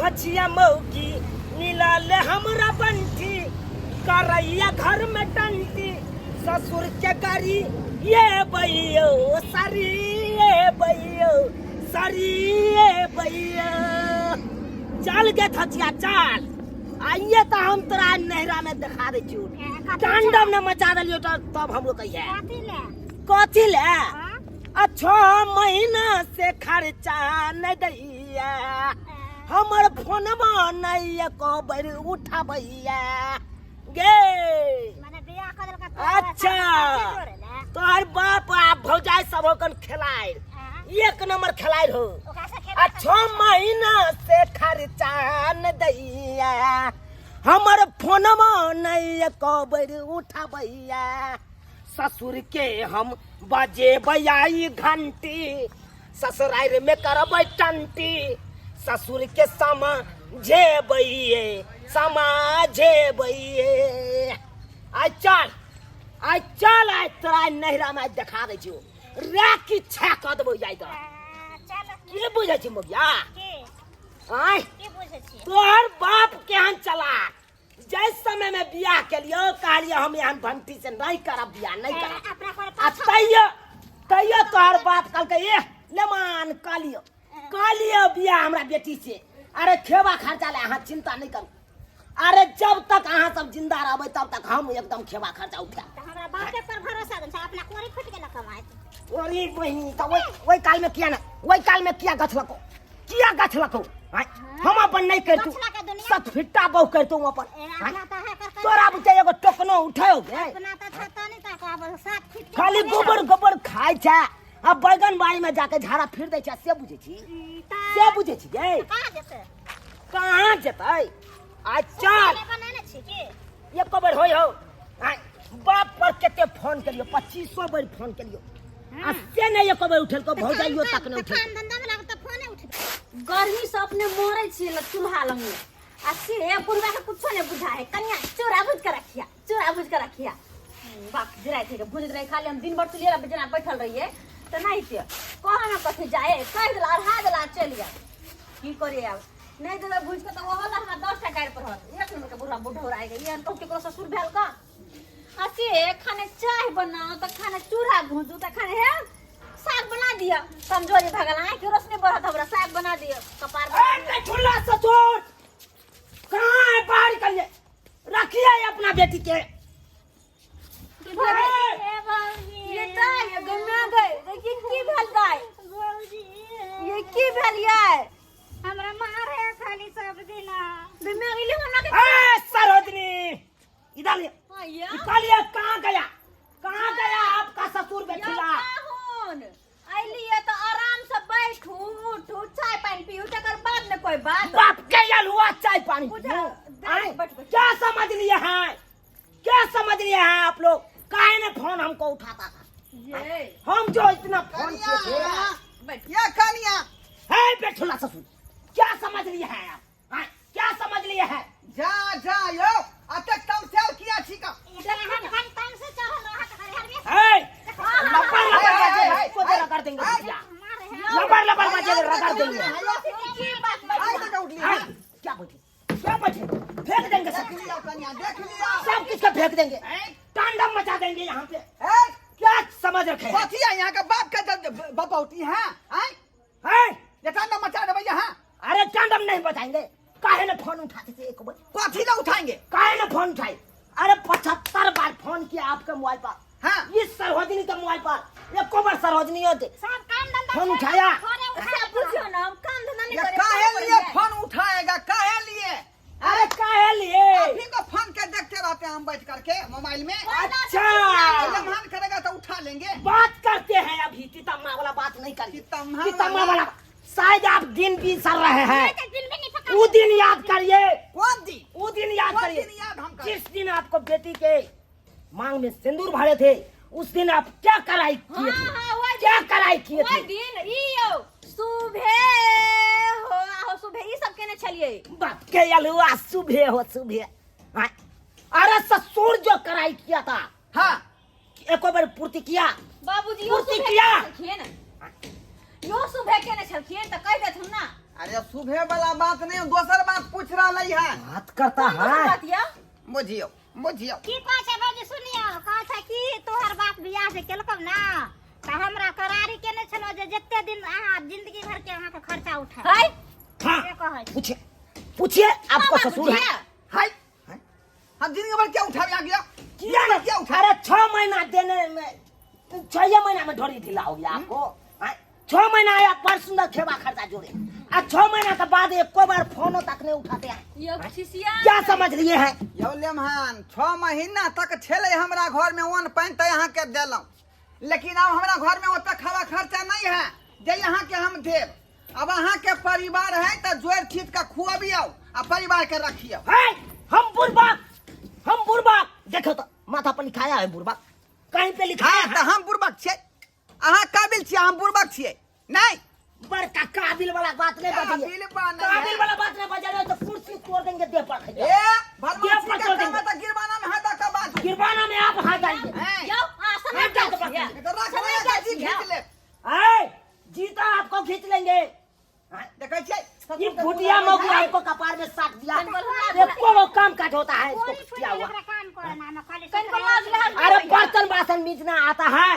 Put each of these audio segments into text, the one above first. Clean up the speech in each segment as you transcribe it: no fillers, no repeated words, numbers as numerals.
धछिया मौगी मिलल हमरा बंटी करैया घर में टंटी ससुर के गाड़ी ये बैयो सरी ये बैयो सरी ये बैयो। चल गे धछिया चल, आइए तो हम तोरा नहरा में दिखा दै छियौ। तांडव न मचा देलियौ तब हमरो कहिए कथी ले? कथी ले? हाँ? आ 6 महीना से खर्चा नहीं दैया, हमर फोनवा नहीं एको बेर उठाबैया गे। मने बियाह कऽ देलका तो अच्छा। खर्चा जोड़े ले। तोहर बाप आ भौजाई सब होकन खेलाय, हाँ? एक नंबर खेलाय हो। ओकरा से आ खेला 6 महीना से खर्चा न दैया, हमर फोनवा नहीं एको बेर उठाबैया। ससुर के हम बजेबै घंटी, ससुरार में करबै टंटी। ससुर के समझेबैये समझेबैये। आइ चल, आइ चल, आइ तोरा नैहरा में आइ देखा दै छियौ, रे की छा कऽ देबौ जाइ तऽ। चल। की बुझै छी मुखिया? की? आँय? की बुझै छी? तोहर बाप केहन चलाक, जै समय में बियाह केलियो कहलियो हम एहन भंटी से नहीं करब बियाह, नहीं करब। अपना पर आ तैयो तैयो तोहर बाप कहलकै ए ले मान कहलियो कहलियो बियाह हमरा बेटी से। अरे खेबा खर्चा ले अहाँ चिंता नहीं करू, अरे जब तक अहाँ सब जिंदा रहबै तब तक हम एकदम खेबा खर्चा उठायब। तऽ हमरा बापे पर भरोसा देल छै, अपना कोरी फुटि गेल कमाइत। अरे बहिनी, तऽ ओहि काल में किया ना, ओहि काल में किया गछलको, किया गछलको? आँय, हम अपन नहीं करतू, गछला के दुनिया। सतफिट्टा बहु करतू अपन। ए, आँय, अपना तऽ है कर कर। तोरा बुते एगो टोकनो उठायो गे। अपना तऽ छै तऽ नहि तऽ कहब, 7 फीट के खाली कमे गोबर गोबर खाइ छै आ बैगन बाड़ी में जाके झाड़ा फिर दै छै, से बुझै छी? तऽ से बुझै छी गे? कहाँ जेतै? कहाँ जेतै? आ चल। सुतले बनेने छी की? एको बेर होय हो। आँय, बाप पर कते फोन केलियो, 2500 बेर फोन केलियो आ से नहीं एको बेर उठेलको, भौजाइयो तक नहीं उठेलको। काम धंधा में लागल तऽ फोने उठेलको। गर्मी से अपने मरे छी ल चूल्हा लंग में, आ से बुढ़वा के कुछो नहीं बुझा है। कन्या चूड़ा भूज के रखिया, चूड़ा भूज के रखिया। बाप जरा थे भूज रहे खाली, हम दिन भर चूल्हे पर जना बैठल रहिए त नहीं थे कहा ना कथी जाए, कह देला अढ़ा देला चल गया। की करे अब नहीं देला भूज के त ओहो ला हमरा 10 टा गाड़ पर होत। एक नंबर के बुढ़वा बुढ़ौर आइ गई, ये तो केकरो ससुर भेल का। आ से खाने चाय बनाओ त खाने चूड़ा भूजू त खाने हे साग बना दिया। कमजोरी भगल आँख के रोशनी बढ़त, हमरा साग बना दिया कपार ए, नहीं खुला ससुर कहाँ है? बाहर निकलिए, रखिए अपना बेटी के। ए बाबूजी। ये दाई, ये गन्ना गए। देखिए की भेल दाई? बाबूजी। ये की भेल ये? हमरा मारे खाली सब दिन। दिमाग इले हमरा के। ए सरोजनी, इधर ले। हाँ, या। निकालिए, कहाँ गया, कहाँ गया आपका ससुर बेटुला? कौन? अइलिए तो आराम से बैठू उठू चाय पानी पीऊ तकर बाद ने कोई बात। बाप के यल हुआ चाय पानी बुझा, पीऊं। बैठ, आए, बैठ, बैठ। क्या समझ लिए हैं, क्या समझ लिए हैं आप लोग? काहे ने फोन हमको उठाता था? ये। हम जो इतना फोन किए थे। बैठ। या कनिया। है बेटुला ससुर, क्या समझ लिए हैं आप? हाँ, क्या समझ लिए हैं? जा जा यो अतेक तमसाल किया छी का? खाली तम से चढ़ल रहत हरिहर में। है, लपड़ लपड़ है, बजे है, इसको जरा कर देंगे है। भैया। मारे है। लपड़ लपड़ बजे रगड़ देंगे। की बात आई तो उठली। है, क्या बैठे, क्या बैठे, फेंक देंगे सब। देख लिया कनिया, देख लिया। सब किसको फेंक देंगे, तांडव मचा देंगे यहाँ पे। ए, क्या समझ रखे हैं? कथी है यहाँ के बाप के बपौती है? आय? है? ये तांडव मचा देबै यहाँ। अरे तांडव नहीं मचाएंगे, काहे ने फोन उठाते थे एक बार? कथी ना उठाएंगे? काहे ने फोन उठाए? अरे 75 बार फोन किया आपके मोबाइल पर। हाँ। इस सरोजनी के मोबाइल पर एको बार सरोजनी होते सब काम धंधा फोन छोड़ उठाया। फोने उठा से पूछियो ना, हम काम धंधा नहीं ये करे, काहे करे लिए पड़िए। फोन उठाएगा, काहे लिए? अरे काहे लिए? अभी तो फोन के देखते रहते हैं हम बैठ करके मोबाइल में। अच्छा। जब मन करेगा तो उठा लेंगे। बात करते हैं अभी, तितम्मा वाला बात नहीं करिए। तितम्मा तितम्मा वाला। वाला शायद आप दिन भी सर रहे हैं। तो दिन भी नहीं पका। वो दिन याद करिए। कौन दिन? वो दिन याद कौन करिए। दिन याद हम करें? जिस दिन आपको बेटी के मांग में सिंदूर भरे थे उस दिन आप क्या कराई किए थे? हाँ, हाँ, वही क्या दिन। कराई किए वही थे? दिन, ई यौ, सुबह हो, आहो, सुबह ई सब केने छलिए। बाप के अलुआ सुबह हो सुबह। हाँ? अरे ससुर जो कराई किया था, हाँ, एको बार पूर्ति किया? बाबूजी, यो पूर्ति सुबह किया? केने छलखिन? यो सुबह केने छलखिन त कहि देथुन ना। अरे सुबह वाला बात नहीं, दोसर बात पूछ रहलै है। बात करता कोन दोसर है। बात यौ? बुझियौ बुझियौ। की कहै छै भौजी, सुनियौ, कहै छै कि तोहर बाप बियाह जे केलकौ ना तऽ हमरा करारी केने छलौ जे जते दिन अहाँ जिंदगी भर के अहाँके खर्चा उठाएब। है हाँ से कहै छै। पूछिए पूछिए, आपका बाबा ससुर है। बुझिए। हाय हाय। हम जिंदगी भर क्या उठावे आ गया? किया ना क्या उठा? अरे 6 महीना देने में 6 महीना में ढोरी ढीला हो गया आपको। हाँ? 6 महीना आया पर सुंदर खेबा खर्चा जोड़े, आ 6 महीना के बाद एको बार फोनो तक नहीं उठाते हैं। यौ खिसिया क्या समझ लिए हैं? यौ लेमहान, 6 महीना तक छेलै हमरा घर में अन्न पानि तऽ अहाँके देलहुँ, लेकिन आब हमरा घर में ओतऽ खावा खर्चा नहीं है जे अहाँके हम देब। अब अहाँके परिवार है तऽ जोड़ खींच के खुअबियौ आ परिवार के रखियौ। है हम बुढ़बा, हम बुढ़बा देखो तो माथा पर लिखाया है बुढ़बा, कहीं पे लिखाया हाँ, है। तऽ हम बुढ़बक छियै, अहाँ काबिल छियै, हम बुढ़बक छियै नहीं। बड़का काबिल वाला बात नहीं बजाइए। काबिल बा नहीं है। काबिल वाला बात नहीं बजाइए तो कुर्सी तोड़ देंगे, देह पर खइए। ए, भगवान देह पर के तोड़ काम है देंगे। तो गिरवाना में हाथ का बाजू। गिरवाना में आप हाथ डालिए। हैं? यौ, अहाँ समय हाथ डाल गेल के छियै। पकड़िए। तो रख समय ले, गेल जी छियै। खींच ले। आए, जीता आपको खींच लेंगे। हाँ? देखै छियै? ये भुटिया मगु आपको कपार में साट दिया। कन बोल हमरा एको गो काम काज होता है इसको कोरी किया फुली हुआ। एकरा काम करे ना, हम खाली कन को लाज लहर अरे बर्तन बासन मीजना आता है,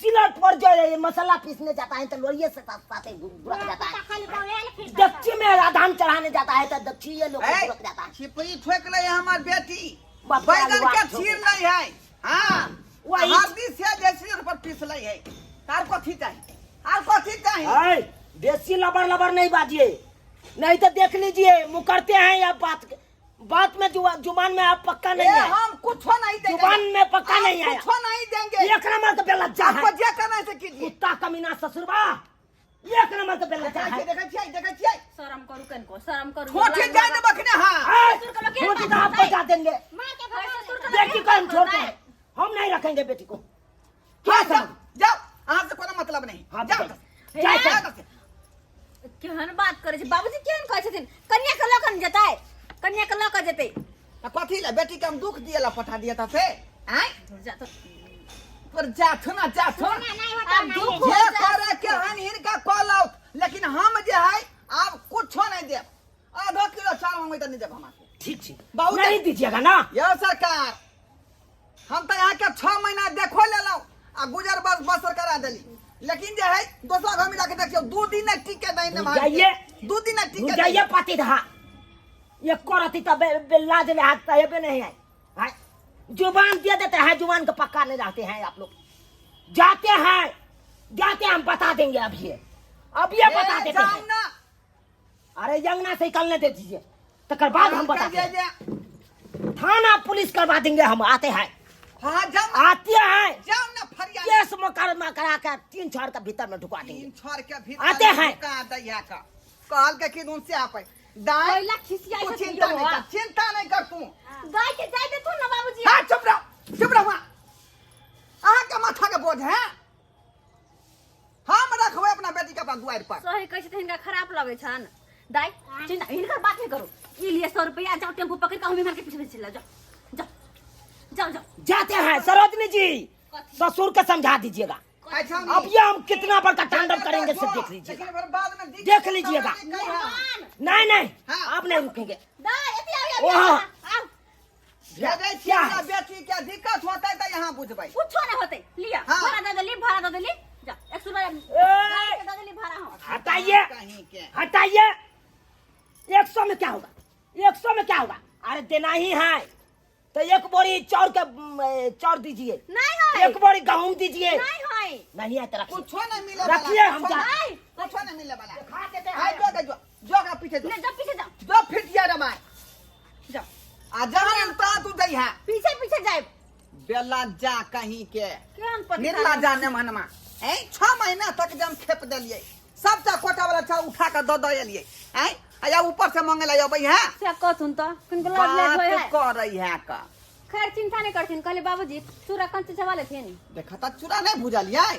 सिलट पर जो है ये मसाला पीसने जाता है तो लोरिये से साथे बुरक जाता है। खाली बवेल फिर दक्षिण में आधान चढ़ाने जाता है तो दक्षिण ये लोग ए, बुरक जाता है। छिपरी ठोक ले हमर बेटी, बाप बैगन रे, के बाप छीर ले है। हाँ, वही- हल्दी से जैसे पर पीस ले है। तार कथी चाही, आर कथी चाही? ऐ, बेसी लबर लबर नहीं बाजिए, नहीं तो देख लीजिए मुकरते हैं या बात बात में जुबान में आप पक्का नहीं ए, है। हम कुछो नहीं देंगे। जुबान में पक्का आप नहीं है। कुछो नहीं देंगे। एक नंबर का बेलज्जा है। आपको जे करना है से कीजिए। कुत्ता कमीना ससुरबा, एक नंबर का बेलज्जा देखै है। छियै, देखै छियै, देखै छियै। शरम करू कनको, शरम करू। ठोठी जाय देब अखने, हाँ। ऐ, ससुर के लोग केहन ठोठी तो बात आपको करतै? जा देंगे। मार के भगा ससुर के लोग बेटी केहन को हम बात छोड़ते करतै? हैं, हम नहीं रखेंगे बेटी को। क्या हाँ, जाओ, समझ? जाओ, अहाँ से कोनो मतलब नहीं। हाँ, जाओ, बताइए। जाए, जाओ, जाए। जाओ। केहन बात करै छै बाबूजी, केहन कहै छथिन? कन्या के लऽ कऽ ने जेतै, कन्या के लऽ कऽ जेतै। तऽ कथी लए बेटी के हम दुख दिए ला पठा दिए तऽ से आँय? जा तो तोर जाथु ना जाथु। ना, नहीं होता, आब नहीं दुख जे हो करे के हन हिनका कॉल आउट, लेकिन हम जे है आब कुछो नहीं देब। आधो किलो चावल मंगबै तऽ नहीं देब हम अहाँके। ठीक छै, बहुत नहीं दीजिएगा ना। यौ सरकार, हम तऽ अहाँके 6 महीना देखो लेलहुँ आ गुजर बस बसर करा देली, लेकिन जे है दोसरा घर में जाके देखियौ 2 दिन नहि टिके नहीं ने भाई। जाइए। 2 दिन नहि टिके। जाइए पाती था ये करती तो लाज ले हाथ तो हेबे नहीं है। हाँ? जुबान दे देते हैं, जुबान के पक्का नहीं रहते हैं आप लोग। जाते हैं, जाते हैं, हम बता देंगे अभी, अब ये बता देते जाओ हैं। ना। अरे यंगना से निकलने दे दीजिए, तकर बाद हम बताते जे- हैं। जे। थाना पुलिस करवा देंगे हम। आते हैं। हाँ, जाओ ना। आते हैं। जाओ ना, फरियाद। केस मुकदमा करा के 3 छड़ के भीतर में ढुका देंगे। 3 छड़ के भीतर आते हैं। ढुका दैया का। कहल के कि उनसे आपे। दाई, पहिला खिसियाइ तू छथिन चिंता यौ, नहीं कर, हाँ। चिंता नहीं कर तू। दाई के जाय देथुन ना बाबूजी। हाँ, चुप रहो, चुप रहो। अहाँ के माथा के बोझ है, हम रखबै अपना बेटी के अपना दुआरि पर। सही कहै छथिन, हिनका खराब लगै छनि। दाई, चिंता हिनकर बात नहीं करू। ई लिए 100 रुपया, जाओ टेम्पू पकड़ के हम इमहर के पीछे चल जाओ, जाओ जाओ जाओ। जाते हैं सरोजनी जी, ससुर के समझा दीजिएगा। अच्छा, अब ये हम कितना बड़का तांडव करेंगे से देख लीजिएगा। लेकिन फिर बाद में दिक्कत देख लीजिएगा। नहीं है। नहीं नहीं, हाँ। आप नहीं रुकेंगे। दाई, एती आउ, ओह। आउ, आउ। भेजै छी क्या हमरा है? बेटी के दिक्कत होतै तऽ यहाँ बुझबै। कुछो नहीं होते। लिया, हाँ। भाड़ा दे देली, भाड़ा दे देली। जा, 100 रुपया ए! दे देली भाड़ा हम। हटाइए। कहीं के। हटाइए। 100 में क्या होगा? 100 में क्या होगा? अरे देना ही है तो 1 बोरी चाउर के, चाउर दीजिए। नहीं है। 1 बोरी गेहूं दीजिए। नहीं है। नहीं है तो रखिए। कुछो नहीं मिले वाला। रखिए, हम कुछो जा- नहीं, कुछो नहीं मिले वाला। खा देते हैं। आइ जो, जो, जो ओकरा पीछे जो। नहीं, जा पीछे जा। जो फिट जा रे माय। जा। आ जहन ता तू जइहा। पीछे पीछे जाए। बेला जा कहीं के। केहन पति निर्ला जा ने मनमा। ऐ 6 महीना तक जम खेप देलिए, सबटा कोटा वाला चाउर उठा के the the एलिए। ऐ आ या ऊपर से मांगे ला अबै है। से कहथुन त किनको लाज लाज होय है। बात करै है का। खैर चिंता नहीं करथिन। कहले बाबूजी चूड़ा कंच चबा लेथिन। देखा त चूड़ा नहीं भुजलियै,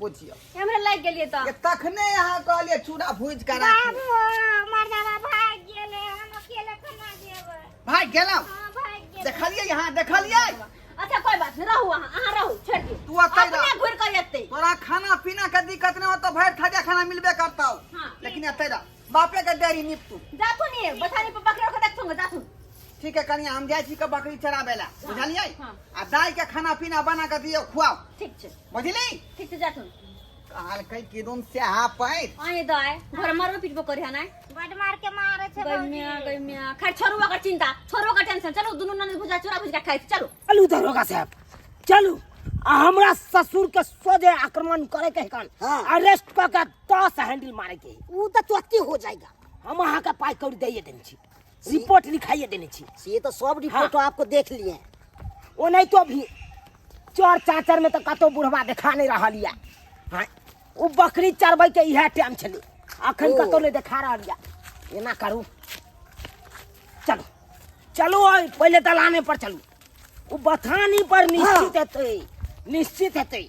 बुझियौ हमरा लागि गेलियै त। ये तखने अहाँ कहलियै चूड़ा भुजि के राखू। बाबू मर्दावा भाग गेलै, हम अकेले केना जेबै? भागि गेलहुँ? हाँ, भागि गेलै। देखलियै यहाँ, देखलियै? अच्छा कोई बात नहीं, रहू अहाँ, अहाँ रहू, छोड़ दियौ। तू ओतै रह। अपने घुरि कऽ एतै। तोरा खाना पीना के दिक्कत नहीं होतौ, भरि थारिया खाना मिलबे करतौ। हाँ। लेकिन एतै रह। बापे के डेरी निपतू। जाथुन ये बथानी पर बकरी के देखथुन जाथुन। ठीक है कनिया, हम जाइ छी के बकरी चराबै ला, बुझलियै? हाँ। आ दाई के खाना पीना बना के दियौ, खुआओ। ठीक छै। बुझली? ठीक छै, जाथुन। कहलकै किदुन स्याहा पैर। आए दाय घर मारबो पिटबो करी हनाय। बड मार के मारे छै गई भौजी। मिया गई मिया, खैर छोड़ू ओकर चिंता, छोड़ू ओकर टेंशन। चलू दुनू ननद भुजा चूड़ा भुजा खाइ छी, चलू। चलू दरोगा साहब चलू, आ हमरा ससुर के सोझे आक्रमण करे के हकन। हाँ। अरेस्ट क के 10 हैंडल मारे के। ऊ तो चौथी हो जाएगा। हम अहाँ के पाई कौड़ी दैये देने छी, रिपोर्ट लिखाइए देने छी। ये तो सब रिपोर्ट आपको देख लिए हैं। ओनाहितो भी चर चाचर में तो कतौ बुढ़वा देखा नहीं रहल या। हाँ, ओ बकरी चरबै के इएह टाइम छलै, अखन ओ। कतौ नहीं देखा रहल या। एना करू, चलू चलू, ओइ पहिले दलाने पर चलू, ओ बथानी पर निश्चित हेतै, निश्चित हेतै।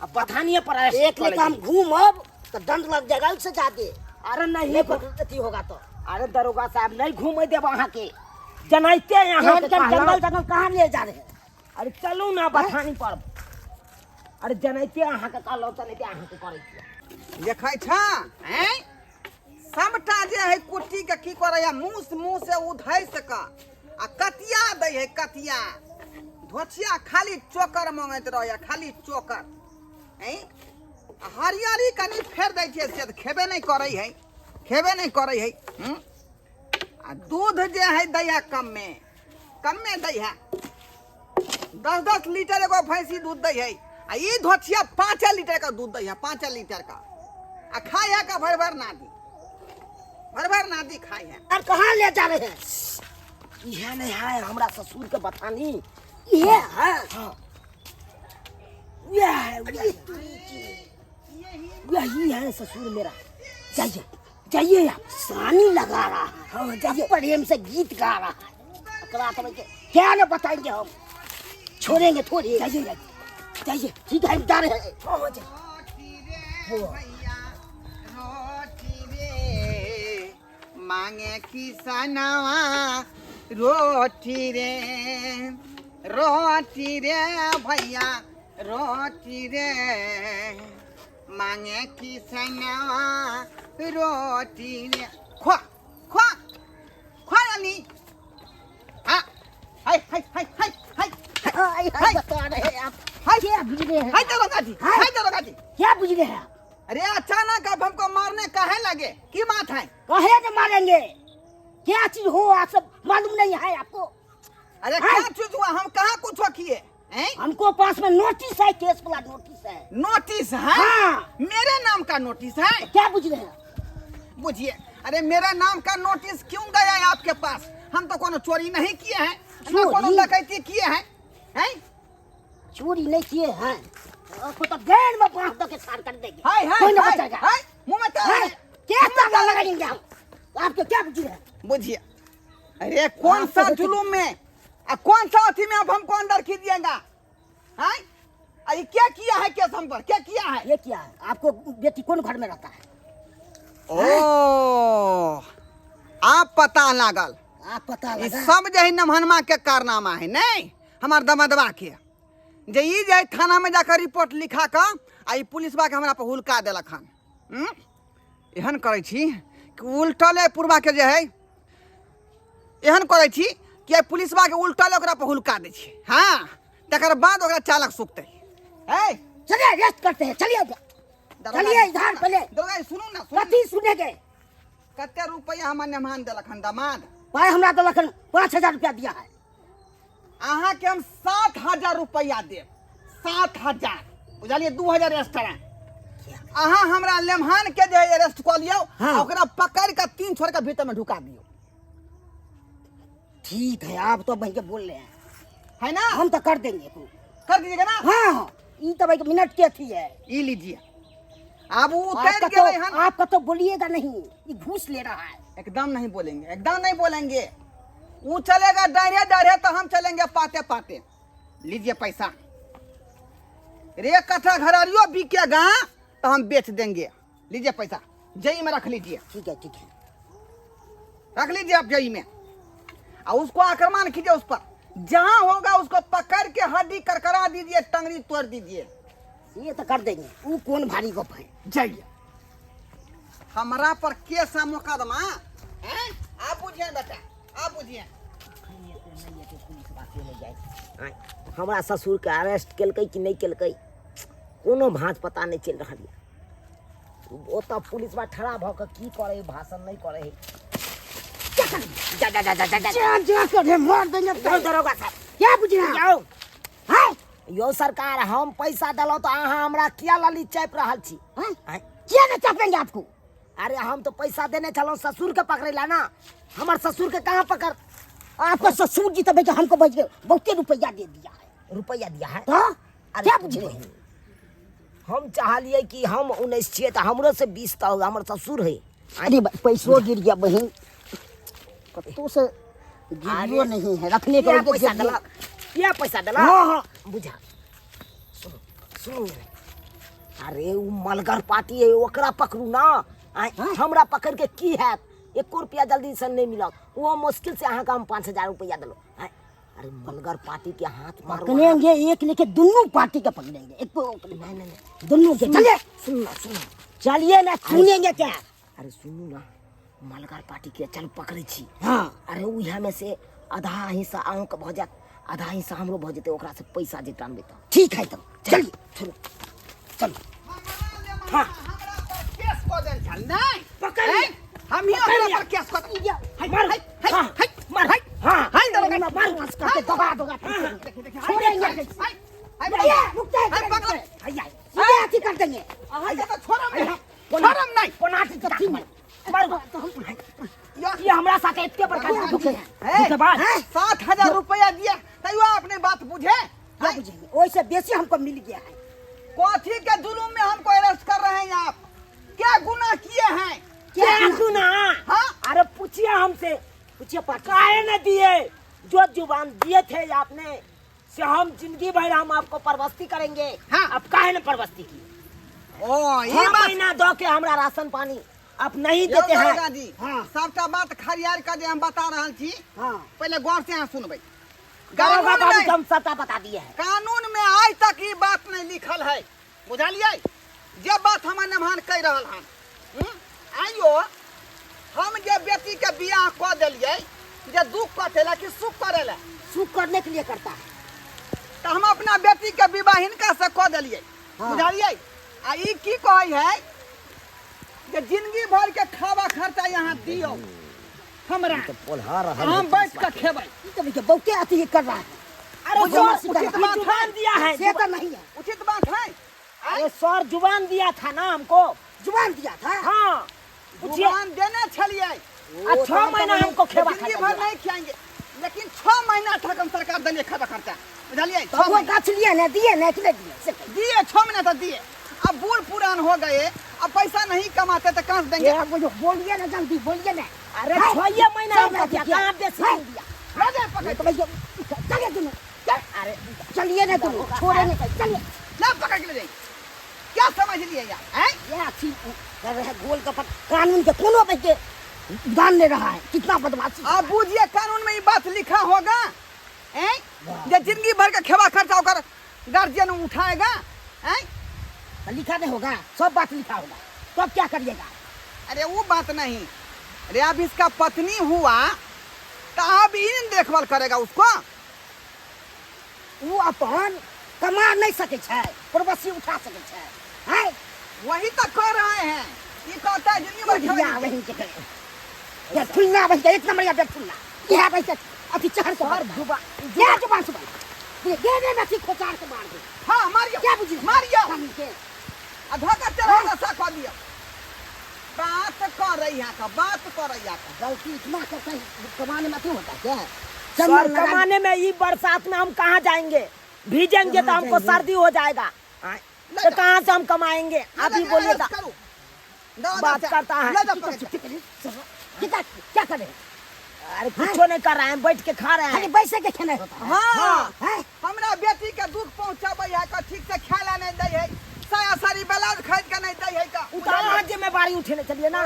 आ बथानिए पर arrest एक कऽ लेकर हम लेतै। घूमब तो दंड लग जाएगा उससे ज्यादा। अरे नहीं नहीं अथी होगा तो। अरे दरोगा साहब नहीं घूमे देब अहाँके, जनाइते अहाँके केहन केहन कहलहुँ। जंगल जंगल कहाँ ले जा रहे हैं? अरे चलू ना बथानी पर, अरे जनाइते अहाँके कहलहुँ, तनाइते अहाँके करै छियै। देखै छ हैं सबटा जे है कुट्टी के की करैया, मुँह मुँह से उधैस क आ कतिया दै है कतिया। धोछिया खाली चोकर मंगैत रहैया, खाली चोकर। हैं आ हरियरी कनि फेर दै छियै से तऽ खेबे नहि करै है, खेबे नहि करै है। हूँ? आ दूध जे है दै है कमे कमे दै है, 10-10 लीटर एगो भैंसी दूध दै है। आ ई धोछिया 5 लीटर का दूध दै है, 5 लीटर का। आ खाय है का भर भर नादी, भर भर नादी खाय है। यार कहाँ ले जा रहे हैं? इहे नहीं है हमरा ससुर के बथानी। ये है? हाँ। यह है, यही है ससुर मेरा। जाइए जाइए आप। सानी लगा रहा है। हाँ, जाइए। प्रेम से गीत गा रहा है। अकरा तो के क्या न बताएंगे हम, छोड़ेंगे थोड़ी। जाइए जाइए जाइए। ठीक है, हम जा रहे हैं। हाँ, हाँ, जाइए। रोटी रे भैया, रोटी रे मांगे किसनवा, रोटी रे, रोटी रे भैया, रोटी रे मांगे किसनवा, रोटी रे। खुआ खुआ खुआ रानी। हाँ, हाय हाय हाय हाय हाय हाय, हाय, बता रहे हैं आप। हाय। क्या बुझ रहे हैं? हाय दरोगा जी, हाय। हाय दरोगा जी। क्या बुझ रहे हैं आप? अरे अचानक आप हमको मारने काहे लगे, की बात है? काहे न मारेंगे, क्या चीज हो आप सब मालूम नहीं है आपको? अरे हाय। क्या चीज हुआ, हम कहाँ कुछ किए हैं? हमको पास में नोटिस है, केस वाला नोटिस है। नोटिस है? हाँ। मेरे नाम का नोटिस है? क्या बुझ रहे हैं? बुझिए, अरे मेरा नाम का नोटिस क्यों गया है आपके पास? हम तो कोनो चोरी नहीं किए हैं, ना कोनो चोरी? डकैती किए हैं, हैं? चोरी नहीं किए हैं, आपको तो गैर में बांध दो के सार कर देंगे। हाय, हाय, कोई ना हाय, बचेगा। हाय, मुंह में ताला हाय, है। क्या ताला लगाएंगे हम आपके? क्या बुझ रहे हैं? बुझिए, अरे कौन सा आपको जुलूम में आ कौन सा अथी में आप हमको अंदर खींचिएगा? हैं? अरे क्या किया है केस हम पर, क्या किया है? ये क्या है? आपको बेटी कौन घर में रहता है? ओ आप पता लागल। आप पता ई लगा। सब जे है नमहनमा के कारनामा है, नहीं हमार दमदवा के जे ई जे है थाना में जाकर रिपोर्ट लिखा क आ ई पुलिसवा के हमरा पर हुलका देलक हन। एहन करै छी कि उल्टले पुरबा के जे है, एहन करै छी कि एहि पुलिसवा के उल्टले ओकरा पर हुलका दै छी। हाँ, तकर बाद ओकरा चालक सुखतै। है चलिए रेस्ट करते हैं, चलिए दरोगा चलिए जी, इधर पहले। दरोगा जी, सुनू ना, सुनू। कथी सुनेंगे? कते रुपया हमर मेहमान देलक हन दामाद? पाई हमरा देलक हन 5000 रुपया दिया है। अहाँ के हम 7000 रुपया देब, 7000 बुझलिए, 2000 एक्स्ट्रा। अहाँ हमरा लेमहान के जे अरेस्ट कऽ लियौ। हाँ। आ ओकरा पकड़ के 3 छोड़ के भीतर में ढुका दियौ। ठीक है, आप तो भैया बोल रहे हैं है ना, हम तो कर देंगे। कर दीजिएगा ना? हाँ हाँ, ई तो भाई मिनट के अथी है। ई लीजिए, अब वो उतर आपका गेलै तो हन। आपका तो बोलिएगा नहीं, ये घूस ले रहा है। एकदम नहीं बोलेंगे, एकदम नहीं बोलेंगे। वो चलेगा डरे डरे तो हम चलेंगे पाते पाते। लीजिए पैसा, रे कथा घरारियो बिकेगा तो हम बेच देंगे। लीजिए पैसा, जई में रख लीजिए। ठीक है ठीक है, रख लीजिए आप जई में। और उसको आक्रमण कीजिए उस पर, जहां होगा उसको पकड़ के हड्डी करकरा दीजिए, टंगड़ी तोड़ दीजिए। ये तो कर देंगे, वो कौन भारी गप है। जाइए। हमरा पर केस आ मोकदमा हैं? आप बुझिए बेटा, आप बुझिए। आँय, हमरा ससुरके अरेस्ट केलकै कि नहि केलकै कोनो भाँज पता नहि चलि रहल यऽ। ओतऽ पुलिसवा ठड़ा भऽ कऽ की करै है, भाषण नहि करै है। जा जा जा जा जा जा। जा जा कर मार देंगे। जाउ दरोगा साहब। क्या बुझ रहा जाउ है? यौ सरकार, हम पैसा देलहुँ तऽ अहाँ हमरा किया लली चापि रहल छी? हैं? आँय? क्या ना चापेंगे आपको? अरे हम तो पैसा देने छलहुँ ससुर के पकड़े ला ना, हमर ससुर के कहाँ पकड़? आपका ससुर जी तो बेटा हमको बच गए, बहुते रुपया दे दिया है। रुपया दिया है तो अरे क्या बुझ रहे हैं? हम चाहलिए कि हम 19 छियै तऽ हमरो से 20 तऽ हमर ससुर है। अरे पैसो गिर गया बहन, कत्तो से गिरियो अरे, नहीं है रखने के किया लिए पैसा गिरियो। देलक? किया पैसा देलक? हाँ, हाँ। बुझा, सुनू सुनू, अरे उ मलगर पार्टी है, ओकरा पकड़ू ना। आँय, हमरा पकड़ के की हैत? एको रुपया जल्दी से नहीं मिलत। वो मुश्किल से अहाँके हम 5000 रुपया देलहुँ। आँय, अरे मलगर पार्टी के हाथ मारू। पकड़ेंगे एक लेके दोनों पार्टी के पकड़ेंगे, एक को नहीं नहीं नहीं, दोनों के। चलिए सुनू ना, सुनू। चलिए ना, सुनेंगे क्या? अरे सुनू ना, मलगर पार्टी के चल पकड़ै छी। हाँ। अरे उएह में से आधा हिस्सा अहूँके भऽ जायत, आधा हिस्सा हमरो भऽ जेतै, ओकरा से पैसा जे टानबै तऽ। ठीक है, तब चलिए। चलू चलू। हाँ, हमरा पर केस कऽ देल छल नहि पकड़ हैं? लिया। हम ही पकड़ ओकरा लिया। पर केस कऽ देल। हाय, मारू। हाय, हाय, हाँ, हाय, मारू। हाय, हाँ। हाय, दरोगा। मारू, मारू, करके दबा दोगा। देखिए, देखिए, छोड़ेंगे। हाय, हाय, हाय, भैया, रुक जाए, हाय, पकड़। भैया, सीधे अथी कर देंगे। अहाँके तऽ छोड़म नहि, छोड़म नहि। कोना कथी में? मारू। या- ये हमरा साथे एते बड़का धोखे हे, धोखेबाज। 7000 रुपया दिया तैयो अपने बात बुझे? क्या बुझेंगे? ओइसे बेसी हमको मिल गया है। कथी के जुलूम में हमको अरेस्ट कर रहे हैं आप? क्या गुनाह किए हैं? क्या गुनाह? हाँ? अरे पूछिए हमसे, पूछिए पार्टी। काहे न दिए? जो जुबान दिए थे आपने से हम जिंदगी भर हम आपको परवस्ती करेंगे। हाँ। आप काहे न परवस्ती की? ओ, ये छह बात महीना दो के हमरा राशन पानी आप नहीं यौ देते हैं। दरोगा जी, हाँ। सबटा बात खरियार कर जे हम बता रहल छी। हाँ। पहिले गौर से अहाँ सुनबै। दरोगा कानून बाबू में के हम सबटा बता दिए हैं। कानून में आज तक ई बात नहीं लिखल है, बुझलियै? जे बात हम नमहान कहि रहल हन। आइयो हम जे बेटी के बियाह कऽ देलियै जे दुख कटेला कि सुख करेला? सुख करने के लिए करता है। तऽ हम अपना बेटी के विवाह हिनका से कऽ देलियै। हाँ। बुझलियै? आ ई की कहै है जे जिंदगी भर के खावा खर्चा यहाँ दियौ हमरा, पोल्हा रहल हम बैठ के खेबै। ई तो देखिए बहुते अथी कर रहा है। अरे बुझिए, सर, उचित उचित बात है। जुबान दिया है। से तो नहीं है। उचित बात है। अरे सर, जुबान दिया था ना हमको। जुबान दिया था? हाँ, पूछिए। जुबान देने छलियै। आ 6 महीना हमको खेवा जिंदगी खर्चा भर दिया। नहीं खियाएंगे, लेकिन 6 महीना तक हम सरकार देने खावा खर्चा, बुझलियै? तो वो गाछ लिए ना, दिए ना कि नहीं दिए? से कहिए। दिए, 6 महीना तक दिए। अब बूढ़ पुरान हो गए, अब पैसा नहीं कमाते तो कहाँ से देंगे? ये आप जो बोलिए ना, जल्दी बोलिए ना। अरे है? 6 महीना सब हमको दिया, दिया। कहाँ बेसी है? नहीं दिया। ले जाए पकड़। तो भैया, चलिए तुम, चल, अरे चलिए ना तुम, छोड़ेंगे, चलिए। ना पकड़ के ले जाइए। क्या समझ लिए यार, हैं? ये अच्छी कर रहे हैं, गोल कपट कानून के कोनो पे के दान ले रहा है, कितना बदमाशी। आप बूझिए कानून में ये बात लिखा होगा, हैं? जे जिंदगी भर का खेवा खर्चा होकर गार्जियन उठाएगा, हैं? तो लिखा नहीं होगा, सब बात लिखा होगा, तो अब क्या करिएगा? अरे वो बात नहीं, अरे अब इसका पत्नी हुआ तो अब इन देखभाल करेगा उसको। वो अपन कमा नहीं सके छै, प्रवासी उठा सके छै, हैं? वही तो कर रहे हैं, ये कहता है जिंदगी भर बढ़िया खेवा वही के करे। ये ठुलना बन के एक नंबर या ठुलना। यह बन के अति चढ़ के मार जुबान ये जुबान सुबह। ये ये ने अति खोचार के मार दे। हाँ, मारियो। क्या बुझी? मारियो। कानून के। आ धोखा तेरा रस्सा खा दियो। बात कर रही है का, बात कर रही है का। गलती इतना करता है, कमाने में क्यों होता है क्या? सर, चंदन लगा- कमाने में ये बरसात में हम कहाँ जाएंगे? भीजेंगे तो कहाँ हमको जाएंगे? सर्दी हो जाएगा। ले तो जाओ। कहाँ से हम कमाएंगे? आप ही ले जाओ, बोलिएगा। करो। दवा बात दवा करता है। ले जाओ पकड़ के। कितना क्या करे? अरे कुछो नहीं कर रहे हैं, बैठ के खा रहे खाली हैं। बैसे के खेनाइ होता है। हाँ। हैं? हमरा बेटी के दुख पहुंचाबै है का, ठीक से खाए नहीं दै है, साया साड़ी ब्लाउज खरीद के नहीं दै है का। उ तो अहाँ जिम्मेवारी उठेने चलिए ना।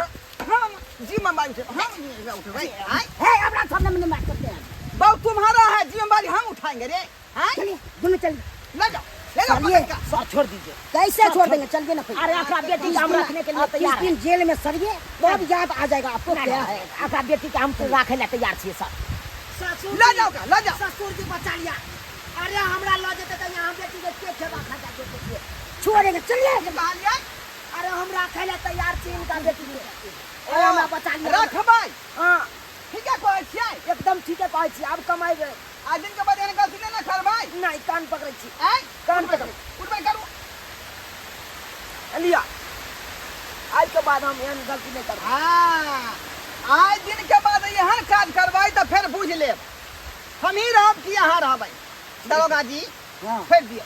हम जिम्मेवारी उठेबै, हम जिम्मेवारी उठेबै, आँय? हे, हमरा सामने में नहीं मार सकते हैं। बहुत तुम्हारा है जिम्मेवारी, हम उठाएंगे रे, आँय? चलिए दोनों चलिए। ले जाओ, ले ले जाओ चलिए। पकड़ के। सर छोड़ दीजिए। कैसे छोड़ देंगे? चलिए ना फिर। अरे अपना बेटी का हम रखने के लिए आप तीस तैयार हैं। दिन जेल में सड़िए तब याद आ जाएगा आपको ना, क्या ना, है। अपना बेटी के हम राखे ला तैयार छियै सर। ससुर लऽ जाओ का, लऽ जाओ। ससुर जी बचा लिया। अरे हमरा लऽ जेतै तऽ यहाँ बेटी के के खेबा खा जेतै? छोड़ेंगे, चलिए। की कहलियै? अरे हम राखै लए तैयार छी हिनका बेटी के। अरे हमरा बचा लिया। रखबै? हाँ। ठीके कहै छियै? एकदम ठीके कहै छी। आब कमेबै। आज दिन के बाद एहन गलती नहि ने करबै? नहि, कान पकड़ै छी। आँय? कान पकड़ै। उठबै करू। लिया, आज के बाद हम एहन गलती नहि करबै। हाँ, आइ दिन के बाद एहन काज करबै तऽ फेर बुझि लेब हमही रहब कि अहाँ रहबै। दरोगा जी। हाँ। फेर दियौ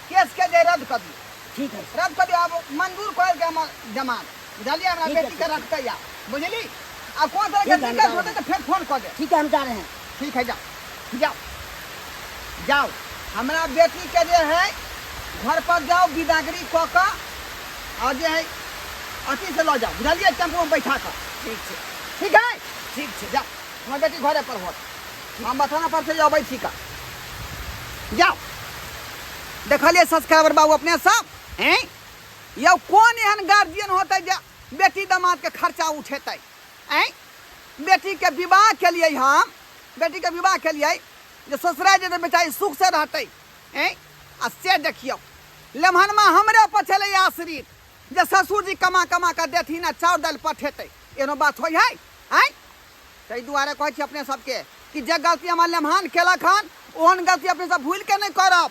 केस के जे रद्द कऽ दियौ। ठीक है। रद्द कऽ दियौ। आब मंजूर कर के हमर जमा बुझलियै, हमरा ठीक है, बेटी के ठीक है। रखतै आब, बुझली? आ कोन तरह के ठीक है, हम दिक्कत जा होतै तऽ फेर फोन कऽ देब। ठीक है, हम जा रहे हैं। ठीक है, जाओ जाओ जाओ। हमरा बेटी के जे है घर पर जाओ, विदागरी कऽ कऽ और जे है अथी से लऽ जाओ, बुझलियै? टेम्पू में बैठा कऽ। ठीक छै। ठीक है। ठीक छै। जाओ, हमर बेटी घरे पर होत। हम बथाना पर से अबै छी का। जाओ। देखलियै सब्सक्राइबर बाबू अपने सब हैं यौ, कोन एहन गार्जियन होतै जे बेटी दामाद के खर्चा उठेतै? हैं, बेटी के विवाह के लिए, हम बेटी के विवाह के लिए जे ससुराल जेतै बेचारी सुख से रहतै, हैं? आ से देखियौ लेमहनमा हमरे पर छलै आश्रित जे ससुर जी कमा कमा कऽ देथिन आ चाउर दालि पठेतै। एहनो बात होइ है? आँय, ताहि दुआरे कहै छी अपने सबके कि जे गलती हमर लेमहान केलक हन ओहन गलती अपने सब भूलि के नहि करब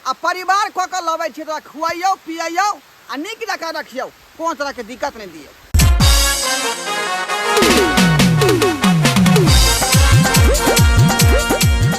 आ परिवार कऽ कऽ लबै छी तऽ खुआइयौ पियैयौ आ नीक जकाँ रखियौ, कोनो तरहके दिक्कत नहि दियौ।